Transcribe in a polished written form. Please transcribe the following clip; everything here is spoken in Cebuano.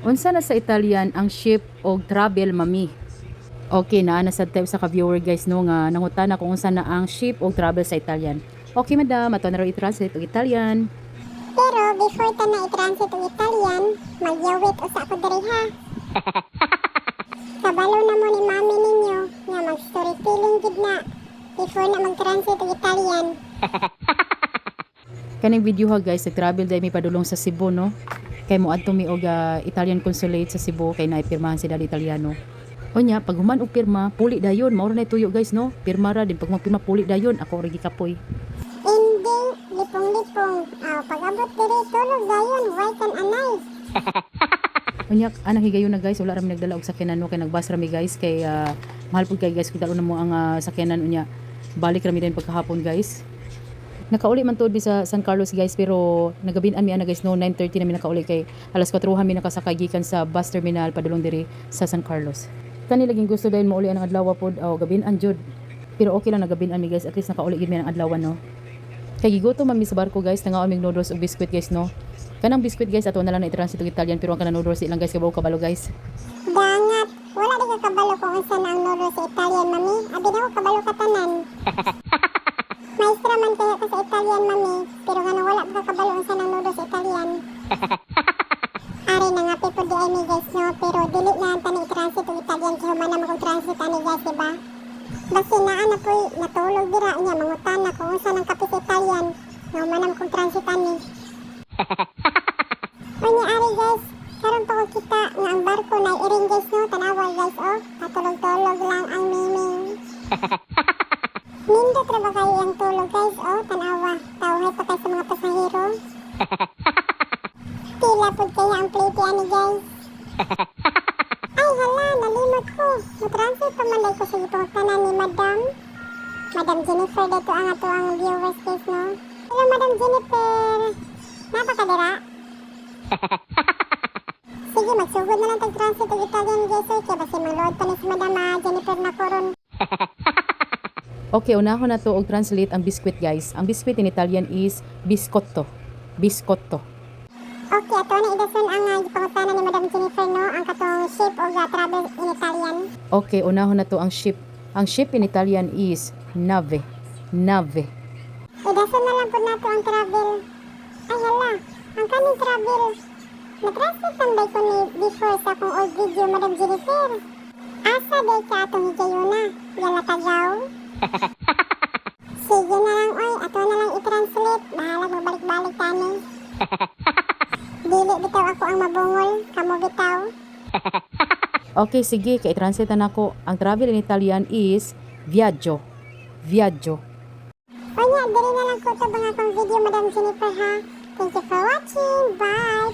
Unsa na sa Italian ang ship og travel, mami? Okay, naa na sad type sa ka-viewer, guys, no, nga nangutana kung unsa na ang ship og travel sa Italian. Okay, madam, ato na raw i-translate og Italian. Pero before ta na i-translate og Italian, magyawit usa ko diri ha. Kabalo na mo ni mami ninyo nga mag-storytelling gid na before na mag-translate og Italian. Kaning video ha, guys, nag-travel dahil mi padulong sa Cebu, no. Kay moadto mi og Italian consulate sa Cebu kay naipirmahan si Daddy Italiano. Unya, pag human og pirma, puli dayon, mao ra na tuyo, guys, no. Pirma ra din pag magpirma, puli dayon, ako ra gikapoy. Ending, lipong-lipong. Aw, pag-abot diri, tulog dayon, way kan anay. Unya, anang higayon na, guys, wala ra mi nagdala og sakyanan, no, kay nagbus ra mi, guys, kay mahal pud kay, guys, kung dalo na mo ang sakyanan. Unya balik ra mi din pagkahapon, guys. Nakauli man tuod mi sa San Carlos, guys, pero nagabin-an mi ana, guys, no, 9:30 na mi nakauli kay alas 4 mi nakasakay gikan sa bus terminal padulong diri sa San Carlos. Kani laging gusto dahil mauli ang adlaw pod aw gabin-an jud. Pero okay lang nagabin-an mi, guys, at least nakauli gid mi ang adlaw, no. Kay gigutom man mi sa barko, guys, nangaon mig noodles ug biscuit, guys, no. Kanang biscuit, guys, ato na lang na i-translate og Italian, pero ang kanang noodles di lang, guys, kabaw kabalo, guys. Dangat, wala di ka kabalo kung unsa na ang noodles sa Italian, mami. Abi na ko kabalo ka tanan. Maestra man kaya ka sa Italian, mami, pero nga wala pa ka kabalo unsa nang noodles sa Italian. Ari na nga po di ay mi, guys, no, pero dili na ang tani i-translate og Italian kay human na mo translate ani, guys, di ba? Basta naa na po'y natulog dira niya mangutana kung unsa nang kape sa Italian. Nga human na mo kong translate ani. Unya ari, guys, karon pa ko kita nga ang barko na iring, guys, no, tanawa, guys, oh, patulog-tulog lang ang miming. Nindot ra ba kayo ang tulog, guys, oh, tanawa, tawhay pa kay sa mga pasahero. Pila pud kaya ang plate ani, guys. Ay hala, nalimot ko. Mo-translate pa man ko sa gipangutana ni Madam. Madam Jennifer dito ang ato ang viewers, guys, no. Hello, Madam Jennifer. Naa pa ka dira? Sige, magsugod na lang tag translate og Italian, guys, oy, kay basin mangload pa ni si Madam Jennifer na karon. Okay, unahon na to og translate ang biscuit, guys. Ang biscuit in Italian is biscotto. Biscotto. Okay, ato na idason ang gipangutana ni Madam Jennifer, no, ang katong ship og travel in Italian. Okay, unahon na to ang ship. Ang ship in Italian is nave. Nave. Idason na lang po nato ang travel. Ay hala, ang kaning travel. Na-translate man ba ko ni before sa akong old video, Madam Jennifer? Asa day ka atong higayuna? Yala tagaw? Sige na lang oy, ato na lang i-translate. Bahala mo balik-balik tani. Dili bitaw ako ang mabungol, kamo bitaw. Okay, sige, kay i-translate na nako. Ang travel in Italian is viaggio. Viaggio. Unya, diri na lang ko to bang akong video, Madam Jennifer, ha. Thank you for watching. Bye.